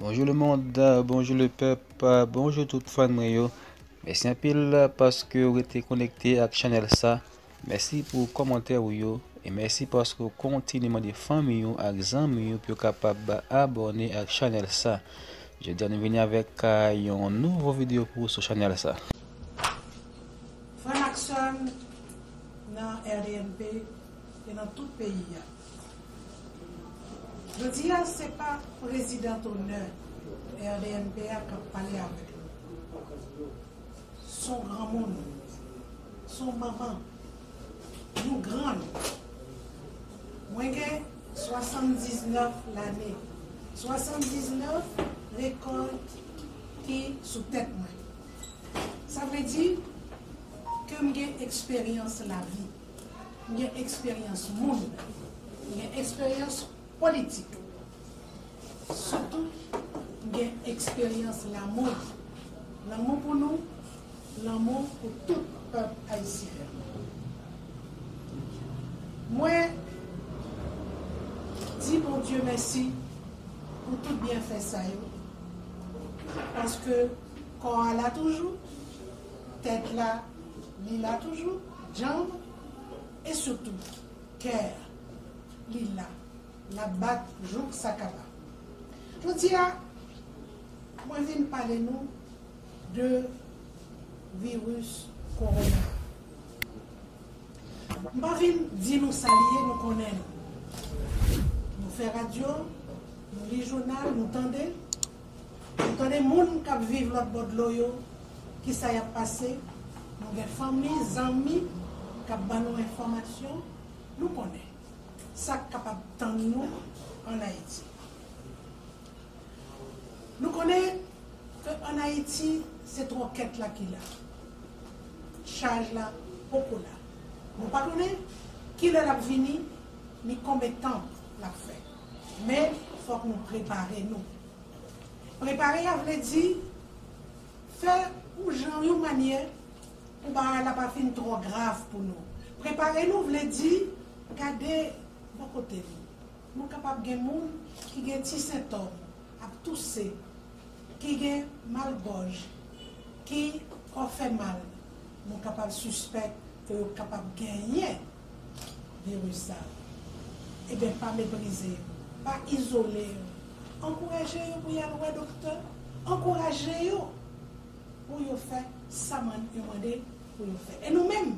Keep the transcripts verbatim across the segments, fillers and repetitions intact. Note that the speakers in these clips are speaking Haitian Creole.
Bonjou lemonn, bonjou lepèp, bonjou tout fan mwen yo. Mèsi anpil paske w rete konekte ak chanèl sa. Mèsi pou kòmantè ou yo e mèsi paske w kontinye mande fanmi w ak zanmi w pou yo kapab abòne ak chanèl sa. Jodi a nou vini avèk, a, yon nouvo videyo pou ou sou chanèl sa. Frè m ak sè m nan R D N P e nan tout peyi a. Jodi a, se pa prezidan donè R D N P a k ap pale avèk nou. S on granmoun, s on manman, yon grann. Mwen gen swasanndiznèf lane, swasanndiznèf rekòlt ki sou tèt mwen. Sa vle di ke m gen eksperyans lavi, m gen eksperyans moun, m gen eksperyans politik. Sitou, m gen eksperyans lanmou. Lanmou pou nou, lanmou pou tout pèp ayisyen. Mwen di Bondye mèsi pou tout byenfè sa yo, paske kò a la toujou, tèt la, li la toujou, djanm, e sitou, kè a, li la, l ap bat jouk sa kaba. Jodi a, mwen vin pale nou de viris kowona. M pa vin di nou sa li ye, nou konnen l. Nou fè radyo, nou li jounal, nou tande. Nou tande moun k ap viv lòt bò dlo yo, kisa y ap pase. Nou gen fanmi, zanmi k ap ban nou enfòmasyon. Nou konnen sa k kapab tann nou ann Ayiti. Nou konnen ke ann Ayiti, se twòkèt la ki la. Chaj la poko la. Nou pa konnen kilè l ap vini, ni konbyen tan l ap fè. Men, fòk nou prepare nou. Prepare a vle di fè yon jan, yon manyè pou bagay la pa fin twò grav pou nou. Prepare nou vle di gade bò kote nou. Nou kapab gen moun ki gen ti sentòm, ap touse, ki gen mal gòj, ki kò fè mal. Nou kapab sispèk ke yo kapab genyen viris sa a. Ebyen, pa meprize yo, pa izole yo. Ankouraje yo pou y al wè doktè. Ankouraje yo pou yo fè sa man-, yo mande pou yo fè. E nou menm,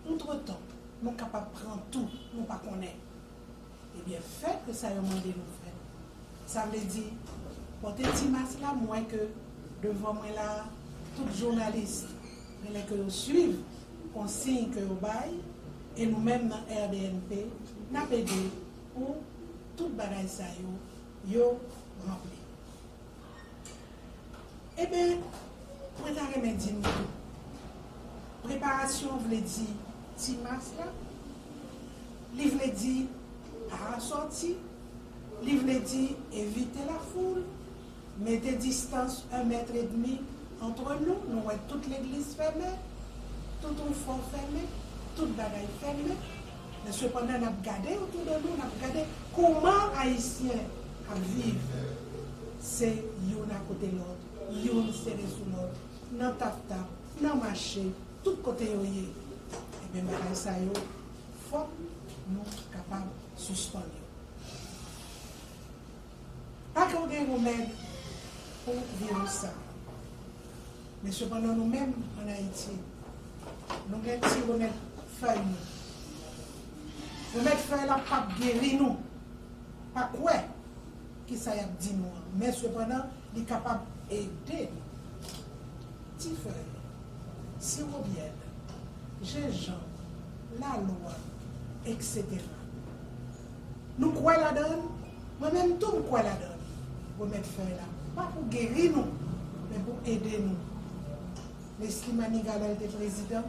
antretan, nou kapab pran tou, nou pa konnen. Ebyen, fè ke sa yo mande nou fè. Sa vle di, pote ti mas la, m wè ke devan mwen la, tout jounalis, genlè ke yo swiv konsiy ke yo bay, e nou menm nan R D N P, n ap ede pou tout bagay sa yo, yo ranpli. Eben, mwen ta renmen di nou tou. Preparasyon vle di ti mas la, li vle di pa sòti, li vle di evite lafoul, mete distans yon mèt edmi antre nou, nou wè tout legliz fèmen, tout yon fò fèmen, tout bagay fèmen. Men sepandan, n ap gade otou de nou, n ap gade kòman Ayisyen ap viv. Se youn akote lòt, youn sere sou lòt, nan tap-tap, nan mache, tout kote yo ye. Ebyen, bagay sa yo, fòk nou kapab sispann yo. Pa ko gen remèd pou viris sa. Men sepandan, nou menm ann Ayiti, nou gen ti remèd fèy nou. Remèd fèy la p ap geri nou. Pa kwè kisa y ap di nou an. Men sepandan, li kapab ede nou. Ti fèy, siwo myèl, jenjanm, lalwa, etsetera. Nou kwè ladan l, mwen menm tou m kwè ladan l. Remèd fèy la, pa pou geri nou, men pou ede nou. Leslie Manigat, lè l te prezidan,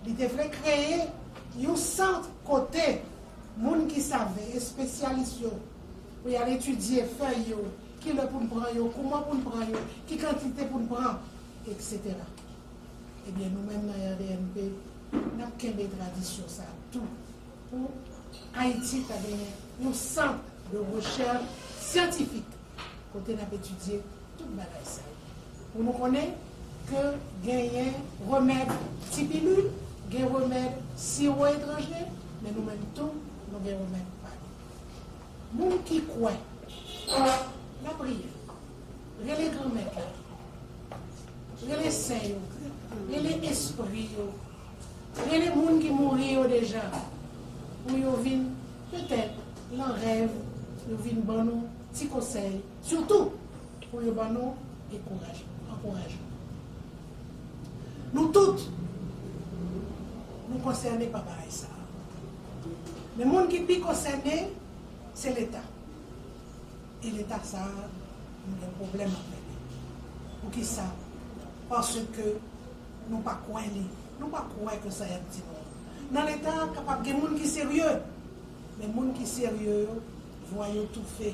li te vle kreye yon sant kote moun ki save, espesyalis yo, pou y al etidye fèy yo, kilè pou n pran yo, kòman pou n pran yo, ki kantite pou n pran, etsetera. Ebyen, nou menm nan R D N P, n ap kenbe tradisyon sa a tou pou Ayiti ta genyen yon sant de rechèch syantifik kote n ap etidye tout bagay sa yo. Pou nou konnen ke genyen remèd ti pilil, gen remèd siwo etranje, men nou menm tou, nou gen remèd pa nou. Moun ki kwè, lapriyè, rele Granmèt la, rele sen yo, rele espri yo, rele moun ki mouri yo deja, pou yo vin, petèt, nan rèv, yo vin ban nou ti konsèy, sitou pou yo ban nou enkouraj-, ankourajman. Nou tout, nou konsène pa bagay sa a. Men moun ki pi konsène, se Leta. E Leta sa a, nou gen pwoblèm avè li. Poukisa? Paske nou pa kwè li. Nou pa kwè ke sa y ap di nou an. Nan Leta, kapab gen moun ki serye, men moun ki serye yo, vwa yo toufe.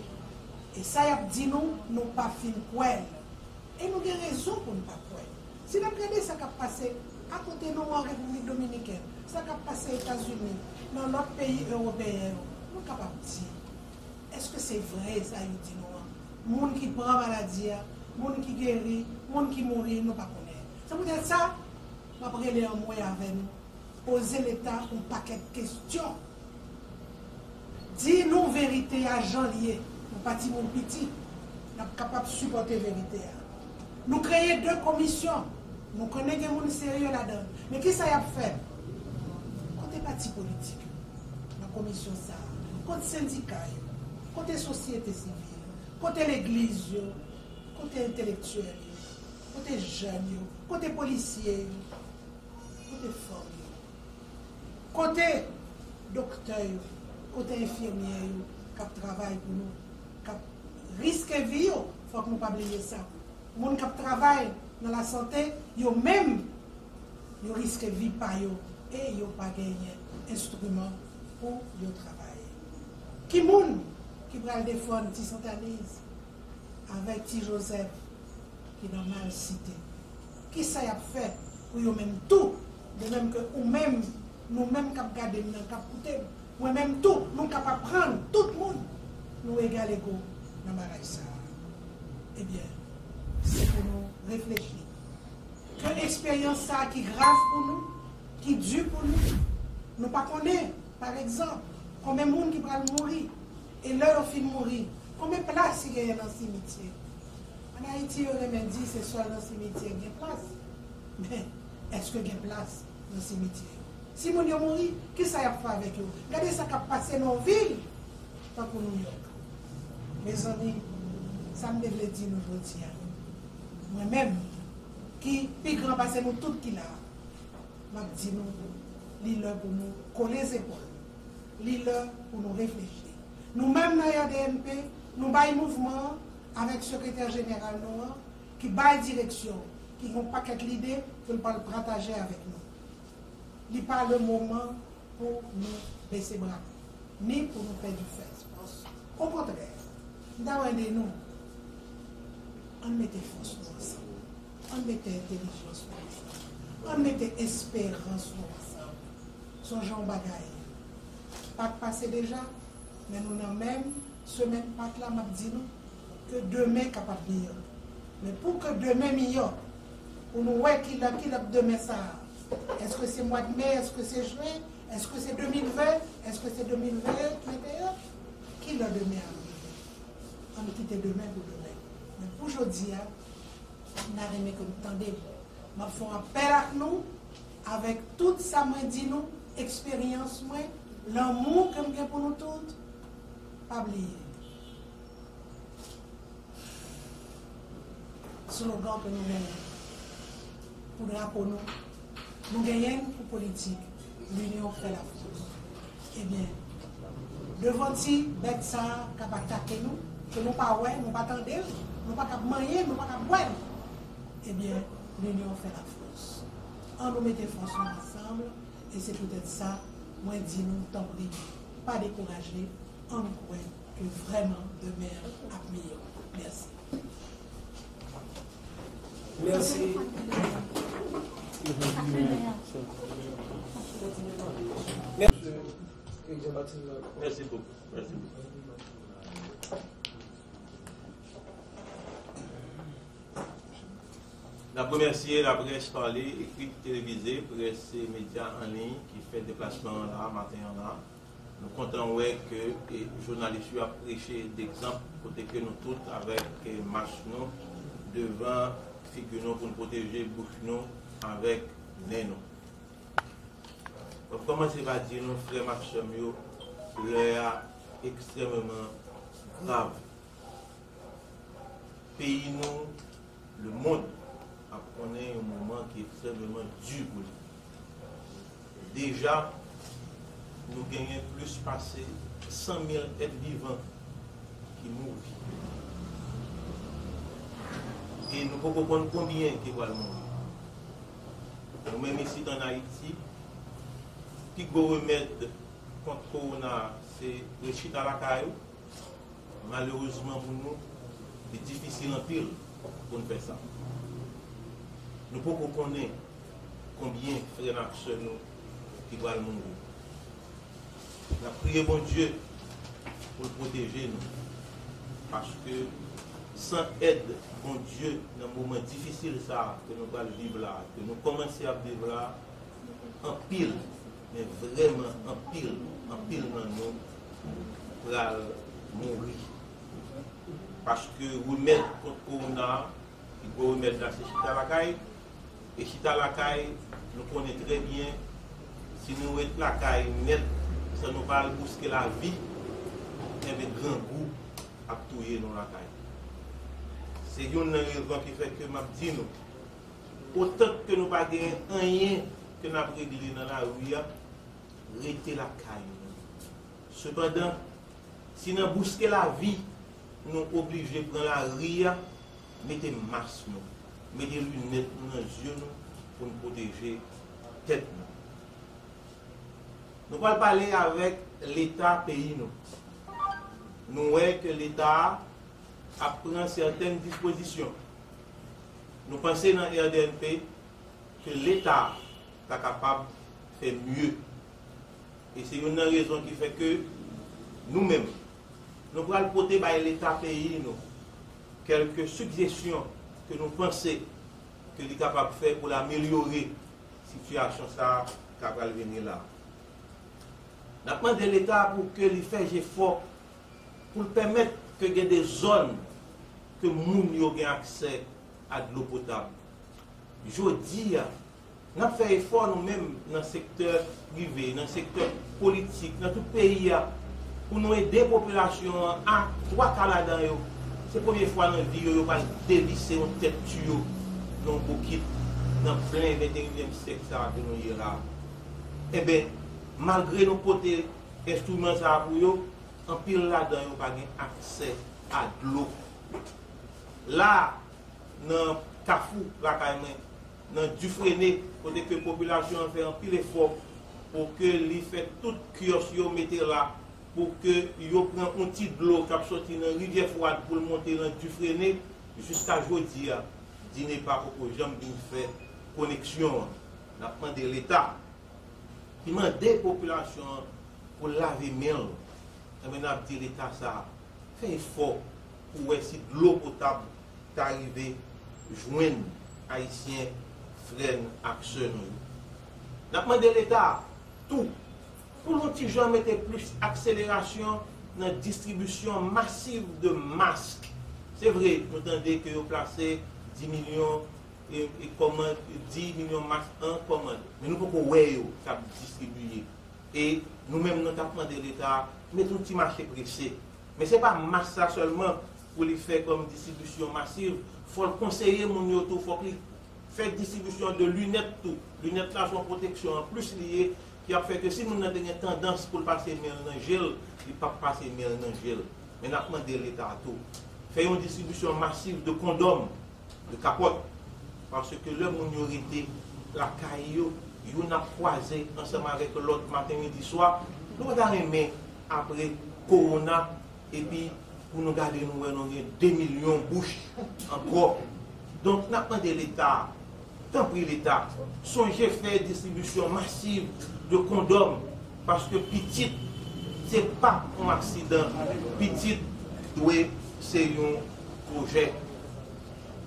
E sa y ap di nou, nou pa fin kwè l. E nou gen rezon pou n pa kwè. Si n ap gade sa k ap pase akote nou an Repiblik Dominikèn, sa k ap pase Etazini, nan lòt peyi ewopeyen yo, nou kapab di, èske se vre sa yo di nou an? Moun ki pran maladi a, moun ki geri, moun ki mouri, nou pa konnen. Se poutèt sa, m ap rele anmwe avè nou. Poze Leta yon pakèt kesyon. Di nou verite a jan l ye. Nou pa timoun piti. N ap kapab sipòte verite a. Nou kreye de komisyon. Nou konnen gen moun serye ladan l. Men kisa y ap fè? Kote pati politik yo nan komisyon sa a? Kote sendika yo? Kote sosyete sivil? Kote legliz yo? Kote entelektyèl yo? Kote jèn yo? Kote polisye yo? Kote fanm yo? Kote doktè yo? Kote enfimyè yo k ap travay pou nou, k ap riske vi yo? Fòk nou pa bliye sa. Moun k ap travay nan lasante, yo menm, yo riske vi pa yo e yo pa genyen enstriman pou yo travay. Ki moun ki pral defann Ti Sentaniz avèk Ti Jozèf ki nan malsite? Kisa y ap fè pou yo menm tou? De menm ke ou menm, nou menm k ap gade m nan, k ap koute m, mwen menm tou, nou k ap aprann, tout moun, nou egal ego nan bagay sa a. Ebyen, se pou nou reflechi. Ke eksperyans sa a ki grav pou nou, ki di pou nou, nou pa konnen, pa egzanp, konbyen moun ki pral mouri, e lè yo fin mouri, konbyen plas ki genyen nan simitye? Ann Ayiti, yo renmen di se sèl nan simitye gen plas. Men, èske gen plas nan simitye yo? Si moun yo mouri, kisa y ap fè avèk yo? Gade sa k ap pase nan yon vil tankou Nouyòk. Mezanmi, sa m te vle di nou jodi a, mwen menm, ki pi gran pase nou tout ki la a, m ap di nou, li lè pou nou kole zepòl. Li lè pou nou reflechi. Nou menm nan R D N P, nou bay mouvman an avèk sekretè jeneral nou an, ki bay direksyon, ki gen yon pakèt lide ke l pral pataje avèk nou. Li pa le moman pou nou bese bra, ni pou nou pèdi fòs. Okontrè, m ta mande nou, ann mete fòs nou ansanm. Ann mete entèlijans nou ansanm. Ann mete esperans nou ansanm. Sonje yon bagay. Pak pase deja, men nou nan menm semèn Pak la, m ap di nou ke demen kapab miyò. Men pou ke demen miyò, pou nou wè ki lè, ki lè demen sa a. Èske se mwa de me, èske se jen, èske se de mil ven, èske se de mil venteyen? Ki lè demen ap rive? Ann kite demen pou demen. Men pou jodi a, m ta renmen ke nou tande m. M ap fè yon apèl ak nou, avèk tout sa mwen di nou, eksperyans mwen, lanmou ke m gen pou nou tout. Pa bliye slogan ke nou genyen pou drapo nou, nou genyen l pou politik, l'union fait la force. Ebyen, devan ti bèt sa a k ap atake nou, ke nou pa wè, nou pa tande l, nou pa kab manyen l, nou pa kab bwè l, ebyen, l'union fait la force. Ann nou mete fòs nou ansanm, e se poutèt sa, mwen di nou, tanpri, pa dekouraje, ann kwè ke vrèman demen an ap miyò. Mèsi. Mèsi. Mèsi. Mèsi bokou. Mèsi bokou. N ap remèsye laprès pale, ekri, televize, près e medya an liy ki fè deplasman an la, maten an la. Nou kontan wè ke, e, jounalis yo ap preche degzanp kote ke nou tout avèk, e, mas nou devan figi nou pou n pwoteje bouch nou avèk nen nou. Mwen kòmanse pa di nou, frè m ak sè m yo, lè a ekstrèmeman grav. Peyi nou, lemonn ap konnen yon moman ki ekstrèmeman di pou li. Deja, nou genyen plis pase san mil èt vivan ki mouri. E nou poko konn konbyen ki pral mouri. Nou menm isit ann Ayiti, pi gwo remèd kont kowona a se ret chita lakay ou. Malerezman pou nou, li difisil anpil pou n fè sa. Nou poko konnen konbyen frè n ak sè nou ki pral mouri. N ap priye Bondye pou l pwoteje nou, paske san èd Bondye nan moman difisil sa a ke nou pral viv la, ke nou kòmanse ap viv la, anpil, men vrèman anpil, anpil nan nou pral mouri. Paske remèd kont kowona a, pi gwo remèd la se chita lakay. E chita lakay, nou konnen trè byen, si nou ret lakay nèt, san nou pa al bouske lavi, enben grangou ap touye nou lakay. Se youn nan rezon ki fè ke m ap di nou, otan ke nou pa gen anyen ke n ap regle nan lari a, rete lakay nou. Sepandan, si nan bouske lavi, nou oblije pran lari a, mete mas nou, mete linèt nou nan zye nou pou n pwoteje tèt nou. Nou pral pale avèk Leta peyi nou. Nou wè ke Leta a ap pran sètèn dispozisyon. Nou panse nan R D N P ke Leta ta kapab fè mye. E se youn nan rezon ki fè ke nou menm, nou pral pote bay Leta peyi nou kèlke sigjesyon ke nou panse ke li kapab fè pou l amelyore sitiyasyon sa a k ap pral vini la. N ap mande Leta pou ke li fè jefò pou l pèmèt ke gen de zòn ke moun yo gen aksè a dlo potab. Jodi a, n ap fè efò nou menm nan sektè prive, nan sektè politik, nan tout peyi a, pou nou ede popilasyon an, a twa ka ladan yo, se premye fwa nan vi yo, yo pral devise yon tèt tiyo nan yon bokit nan plen venteyinyèm syèk sa a ke nou ye la. Enben, malgre nou pote enstriman sa a pou yo, anpil ladan yo pa gen aksè a dlo. La, nan Kafou lakay mwen, nan Difrene, kote ke popilasyon an fè anpil efò pou ke li fè tout kyòs yo mete la, pou ke yo pran yon ti dlo k ap soti nan Rivyè Fwad pou l monte nan Difrene, jiska jodi a, Dinepa poko janm vin fè koneksyon an. N ap mande Leta ki mande popilasyon an pou lave men l, enben, n ap di Leta sa a, fè efò pou wè si dlo potab ta rive jwenn Ayisyen frè n ak sè nou yo. N ap mande Leta a tou pou l yon ti jan mete plis akselerasyon nan distribisyon masiv de mask. Se vre, nou tande ke yo plase dis milyon e, e kòmand, dis milyon mask an kòmand. Men nou poko wè yo k ap distribiye. E nou menm, nou t ap mande Leta a mete yon ti mache prese. Men se pa mask sa sèlman pou li fè kòm distribisyon masiv. Fò l konseye moun yo tou, fòk li fè distribisyon de linèt tou. Linèt la se yon pwoteksyon anplis li ye, ki ap fè ke si moun nan te gen tandans pou l pase men l nan je l, li p ap pase men l nan je l. Men n ap mande Leta a tou fè yon distribisyon masiv de kondòm, de kapòt, paske lè moun yo rete lakay yo, youn ap kwaze ansanm avèk lòt maten, midi, swa, nou pa ta renmen apre kowona, epi pou nou gade nou wè nou gen de milyon bouch ankò. Donk, n ap mande Leta a, tanpri Leta, sonje fè distribisyon masiv de kondòm, paske pitit se pa yon aksidan, pitit dwe se yon pwojè.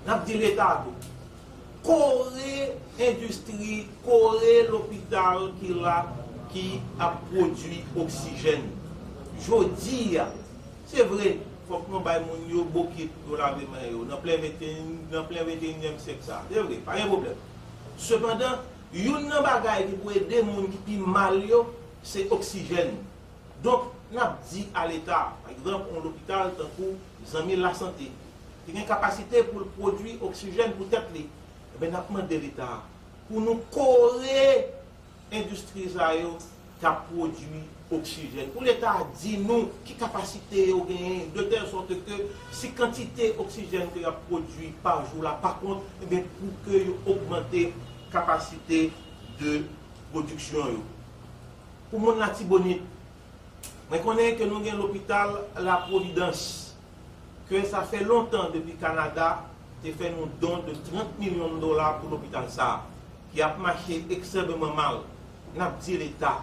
N ap di Leta a tou, Kore endistri, kore lopital ki la, ki ap pwodui oksijèn. Jodi a, se vre, fòk nou bay moun yo bokit pou yo lave men yo nan plen venteyen, nan plen venteyinyèm syèk sa a. Se vre, pa gen pwoblèm. Sepandan, youn nan bagay ki pou ede moun ki pi mal yo, se oksijèn. Donk, n ap di a Leta, pa egzanp, yon lopital tankou Zanmi Lasante, ki gen kapasite pou l pwodui oksijèn pou tèt li, enben, n ap mande Leta pou nou kore endistri sa yo k ap pwodui oksijèn. Pou Leta di nou ki kapasite yo genyen, de tèl sòt ke si kantite oksijèn ke y ap pwodui pa jou la pa kont, enben, pou ke yo ogmante kapasite de pwodiksyon yo. Pou moun Latibonit, mwen konnen ke nou gen lopital La Providence, ke sa fè lontan depi Kanada te fè nou don de trant milyon dola pou lopital sa a, ki ap mache ekstrèmeman mal. N ap di Leta,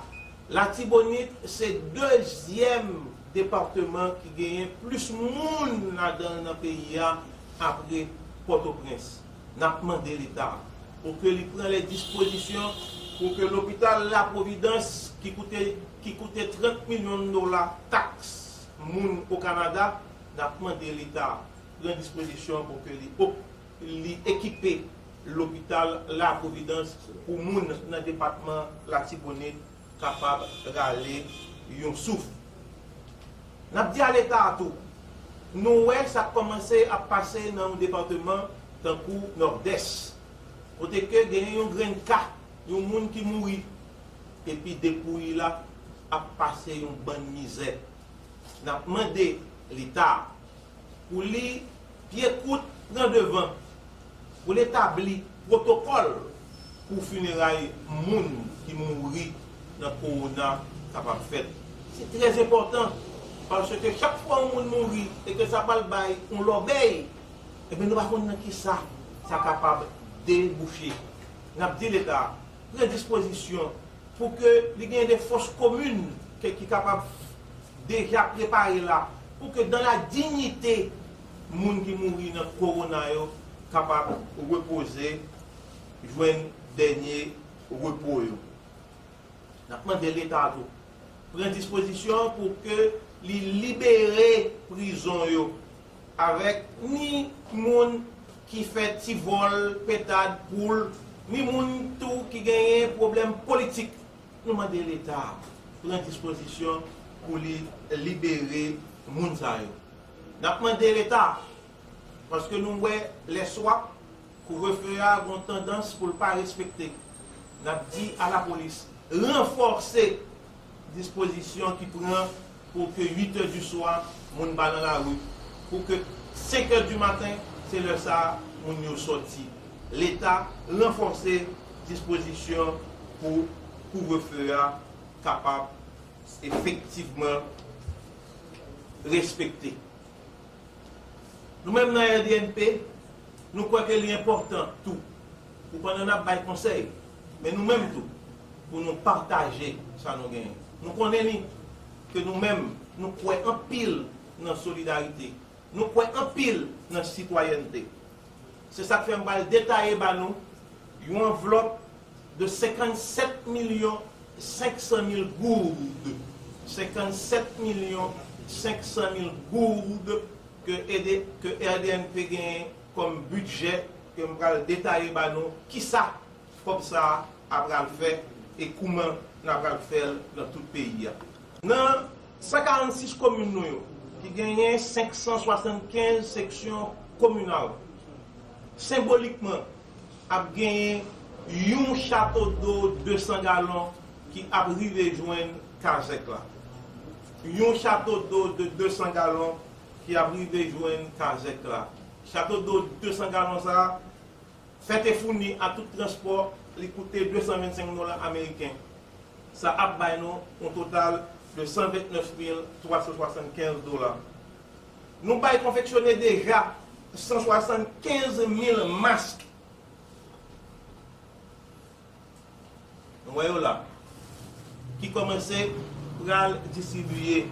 Latibonit se dezyèm depatman ki genyen plis moun ladan l nan peyi a, apre Pòtoprens. N ap mande Leta pou ke li pran lè dispozisyon pou ke lopital La Providence, ki koute, ki koute trant milyon dola taks moun o Kanada, n ap mande Leta pran dispozisyon pou ke li, li ekipe lopital La Providence pou moun nan depatman Latibonit kapab rale yon souf. N ap di a Leta a tou, nou wè sa k kòmanse ap pase nan yon depatman tankou Nòdès, kote ke genyen yon grenn ka, yon moun ki mouri, epi depouy la ap pase yon bann mizè. N ap mande Leta pou li pye kout pran devan, pou l etabli pwotokòl pou fineray moun ki mouri nan kowona kapab fèt. Se trè enpòtan, paske chak fwa yon moun mouri e ke sa pral bay yon lòbèy, ebyen, nou pa konn nan kisa sa kapab debouche. N ap di Leta pran dispozisyon pou ke li gen de fòs komin ke, ki kapab deja prepare la, pou ke dans la dignité, moun ki mouri nan kowona yo kapab repoze, jwenn dènye repo yo. N ap mande Leta tou pran dispozisyon pou ke li libere prizon yo, avèk ni moun ki fè ti vòl pentad poul, ni moun tou ki genyen pwoblèm politik. Nou mande Leta pran dispozisyon pou li libere moun sa yo. N ap mande Leta, paske nou wè lèswa, kouvrefe a gon tandans pou l pa respekte. N ap di a lapolis ranfòse dispozisyon ki pran pou ke uit è di swa, moun pa nan lari, pou ke senk è di maten, se lè sa a moun yo sòti. Leta ranfòse dispozisyon pou kouvrefe a kapab efektivman respekte. Nou menm nan R D N P, nou kwè ke li enpòtan tou pou pandan n ap bay konsèy, men nou menm tou, pou nou pataje sa nou genyen. Nou konnen li, ke nou menm, nou kwè anpil nan solidarite, nou kwè anpil nan sitwayènte. Se sa k fè m pral detaye ba nou yon anvlòp de senkannsèt milyon senk san mil goud. Senkannsèt milyon senk san mil goud ke ede, ke R D N P genyen kòm bidjè, ke m pral detaye ba nou kisa kòb sa a pral fè e kouman n a pral fè l nan tout peyi a. Nan san karannsis komin nou yo, ki genyen senk san swasannkenz seksyon kominal, senbolikman, ap genyen yon chato do de san galon ki ap rive jwenn Kazèk la. Yon chato do de de san galon ki ap rive jwenn Kazèk la. Chato do de san galon sa a, fèt e founi a tout transpò, li koute de san vennsenk dola ameriken. Sa ap bay nou yon total de san vennèf mil twa san swasannkenz dola. Nou bay konfeksyone deja san swasannkenz mil mask. Nou wè yo la. Ki kòmanse pral distribiye.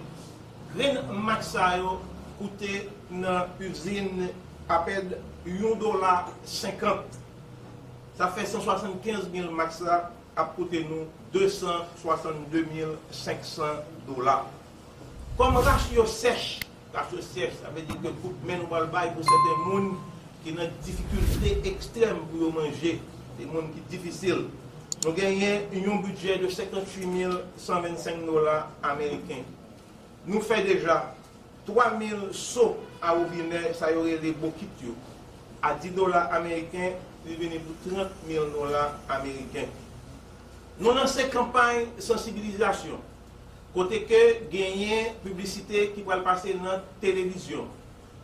Grenn mask sa yo koute nan izin apèn yon dola senkant. Sa fè san swasannkenz mil max la ap koute nou de san swasannde mil senk san dola. Kòm rasyo sèch, rasyo sèch, sa vle di ke kout men nou pral bay pou sèten moun ki nan difikilte ekstrèm pou yo manje, se moun ki difisil. Nou genyen yon bidjè de senkantuit mil san vennsenk dola ameriken. Nou fè deja twa mil so a wobinè, sa yo rele bokit yo, a dis dola ameriken, li vini pou trant mil dola ameriken. Nou lanse kanpay sansibilizasyon, kote ke genyen piblisite ki pral pase nan televizyon.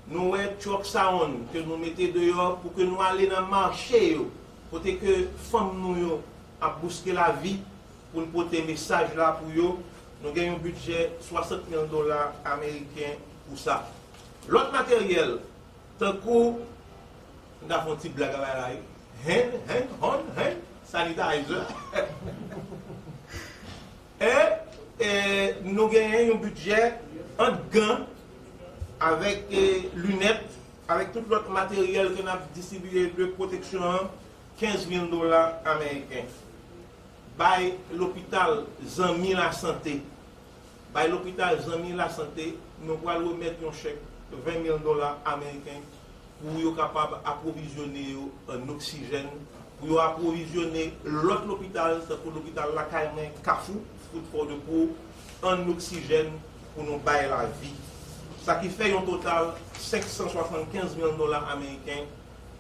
Nou wè truck sound ke nou mete deyò pou ke nou ale nan mache yo, kote ke fanm nou yo ap bouske lavi, pou n pote mesaj la pou yo. Nou gen yon bidjè swasant mil dola ameriken pou sa. Lòt materyèl, tankou, m ta fè yon ti blag avè la, wi. Hand, hand, hand, hand sanitizer. E, e nou genyen yon bidjè ant gan avèk, e, linèt, avèk tout lòt materyèl ke n ap distribiye de pwoteksyon an, kenz mil dola ameriken. Bay lopital Zanmi Lasante. Bay lopital Zanmi Lasante, nou pral remèt yon chèk ven mil dola ameriken pou yo kapab apwovizyone yo an oksijèn, pou yo apwovizyone lòt lopital, tankou lopital lakay mwen, Kafou, Foot for the Poor, an oksijèn pou nou bay lavi. Sa ki fè yon total senk san swasannkenz mil dola ameriken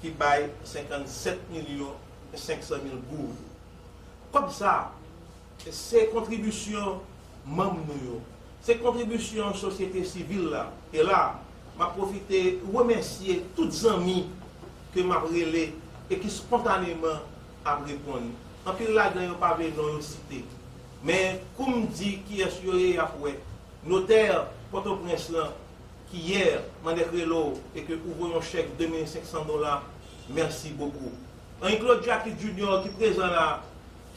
ki bay senkannsèt milyon senk san mil goud. Kòb sa a, se kontribisyon manm nou yo, se kontribisyon sosyete sivil la. E la, m ap pwofite remèsye tout zanmi ke m ap rele e ki espontaneman ap reponn. Anpil ladan yo pa vle non yo site. Men kou m di kiyès yo ye, y ap wè. Notè Pòtoprens lan, ki yè m andèk rele w e ke ou voye yon chèk de mil senk san dola, mèsi bokou. Henri Claude Jacquit Junior ki prezan la,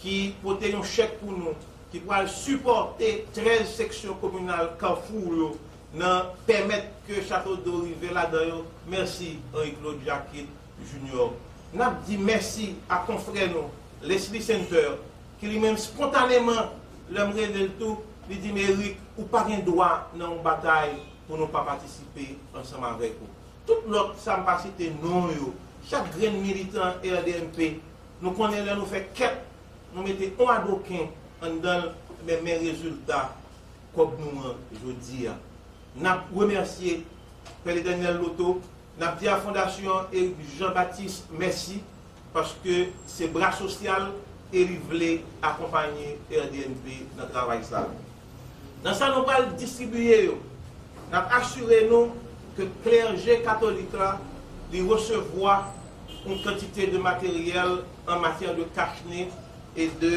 ki pote yon chèk pou nou, ki pral sipòte trèz seksyon kominal Kafou yo nan pèmèt ke Chateau d'Eau rive ladan yo. Mèsi, Henri Claude Jacquit Junior. N ap di mèsi a konfrè nou, Leslie Center, ki li menm espontaneman, lè m rele l tou, li di m, Eric, ou pa gen dwa nan yon batay pou nou pa patisipe ansanm avèk ou. Tout lòt sa m pa site non yo, chak grenn militan R D M P, nou konnen lè nou fè kèt, nou mete yon adoken anndan l, men, men rezilta kòb nou an jodi a. N ap remèsye Pè Letènèl Loto, n ap di a Fondasyon Eric Jean Baptiste mèsi, paske se bra sosyal e li vle akonpaye R D M P nan travay sa a. Nan sa nou pral distribiye yo, n ap asire nou ke klèje katolik la, li resevwa yon kantite de materyèl an matyè de kachnen e de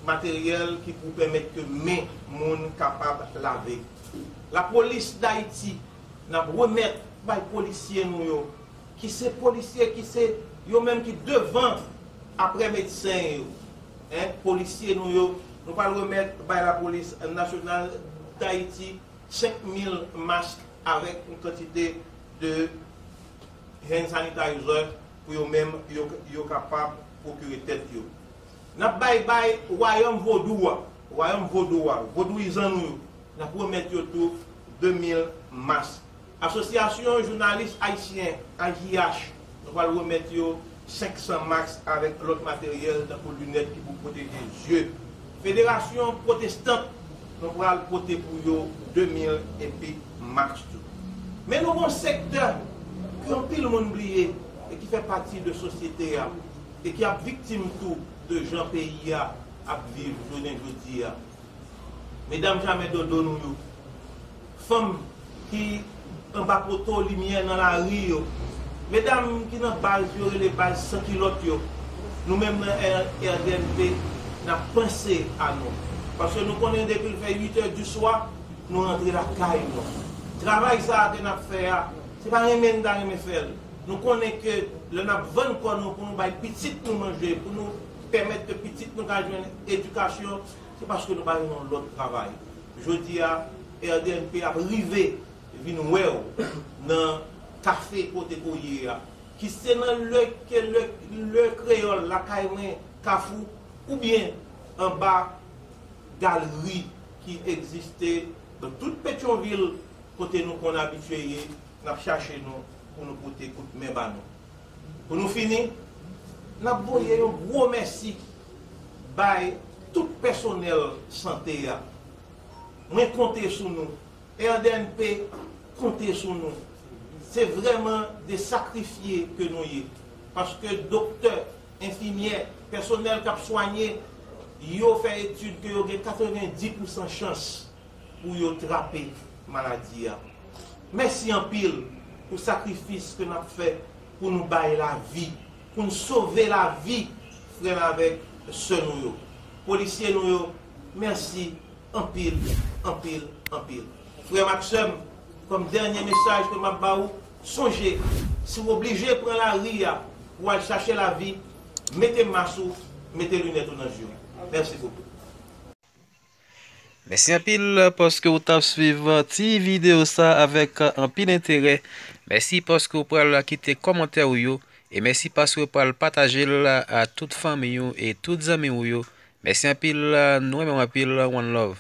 materyèl ki pou pèmèt ke men moun kapab lave. Lapolis Dayiti, n ap remèt bay polisye nou yo, ki se polisye, ki se yo menm ki devan apre medsen yo. En, polisye nou yo, nou pral remèt bay Lapolis Nasyonal Dayiti senk mil mask avèk yon kantite de hand sanitizer pou yo menm, yo, yo kapab pwokire tèt yo. N ap bay, bay Wayòm Vodou a, Wayòm Vodou a, vodouyizan nou yo, n ap remèt yo tou de mil mask. Asosyasyon Jounalis Ayisyen, A J H, nou pral remèt yo senk san mask avèk lòt materyèl tankou linèt ki pou pwoteje zye. Federasyon Pwotestant, nou pral pote pou yo de mil epi mask tou. Men nou gon sektè ke anpil moun bliye e ki fè pati de sosyete a e ki ap viktim tou de jan peyi a ap viv jounen jodi a. Medam jamè dodo nou yo, fanm ki anba poto limyè nan lari yo, medam ki nan baz yo rele baz san kilòt yo, nou menm nan R D M P, n ap panse a nou. Paske nou konnen depi l fè uit è di swa, nou rantre lakay nou. Travay sa a ke n ap fè a, se pa renmen n ta renmen fè l. Nou konnen ke lè n ap vann kò nou pou nou bay pitit nou manje, pou nou pèmèt ke pitit nou ka jwenn edikasyon, se paske nou pa gen yon lòt travay. Jodi a, R D M P ap rive vin wè w nan kafe kote ke w ye a. ki se nan le, ke le, le kreyòl lakay mwen, Kafou, oubyen anba galri ki egziste nan tout Petyonvil, kote nou konn abitye ye, n ap chache nou pou nou pote kout men ba nou. Pou nou fini, n ap voye yon gwo mèsi bay tout pèsonèl sante a. Mwen konte sou nou. R D N P konte sou nou. Se vrèman de sakrifye ke nou ye. Paske doktè, enfimyè, pèsonèl k ap swanye, yo fè etid ke yo gen katrevenndis pousan chans pou yo trape maladi a. Mèsi anpil pou sakrifis ke n ap fè pou nou bay lavi, pou n sove lavi frè n avèk sè nou yo. Polisye nou yo, mèsi anpil, anpil, anpil. Frè m ak sè m, kòm dènye mesaj ke m ap ba ou, sonje, si w oblije pran lari a pou w al chache lavi, mete mas ou, mete linèt ou nan je w. Mèsi bokou. Mèsi anpil paske w t ap swiv ti videyo sa avèk anpil enterè. Mèsi paske w pral kite kòmantè ou yo. E mèsi paske w pral pataje l a tout fanmi w e tout zanmi w yo. Mèsi anpil, nou renmen w anpil, one love.